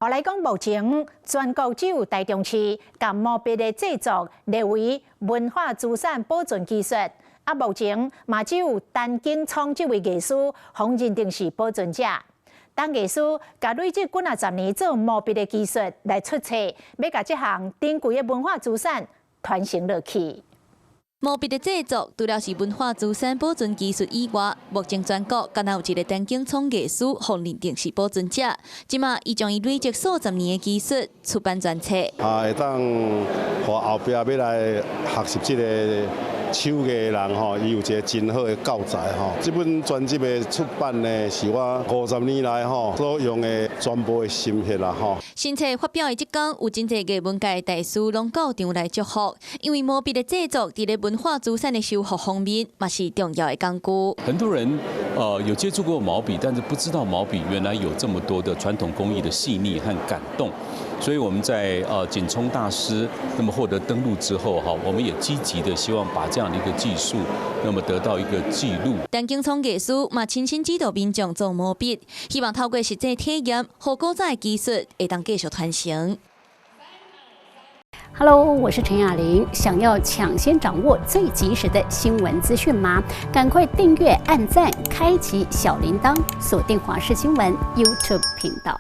予來講，目前全國只有台中市共毛筆的製作列為文化資產保存技術。啊，目前嘛只有陳景聰這位藝師予認定是保存者。陳藝師共累積幾若十年做毛筆的技術來出冊，欲共這項珍貴的文化資產傳承落去。毛筆的製作，除了是文化資產保存技術以外，目前全國敢若有一个陳景聰藝師予認定是保存者。這馬伊將伊累積數十年的技術出版專冊。啊，會當予後壁欲來學習這个手藝的人吼，伊有一个真好的教材吼。這本專輯的出版呢，是我50年來吼所用的全部的心血啦吼。新冊發表的這工，有真濟藝文界大師攏到場來祝福，因為毛筆的製作佇咧文化資產的修復方面，嘛是重要的工具。很多人有接觸過毛筆，但是不知道毛筆原來有這麼多的傳統工藝的細膩和感動。所以我們在景聰大師那麼獲得登錄之後哈，我們也積極的希望把這樣的一個技術，那麼得到一個記錄。陳景聰藝師嘛親身指導民眾做毛筆，希望透過實際體驗，予古早的技術會當繼續傳承。 Hello，我是陳雅玲。想要搶先掌握最及時的新聞資訊嗎？趕快訂閱、按讚、開啟小鈴鐺，鎖定華視新聞 YouTube 頻道。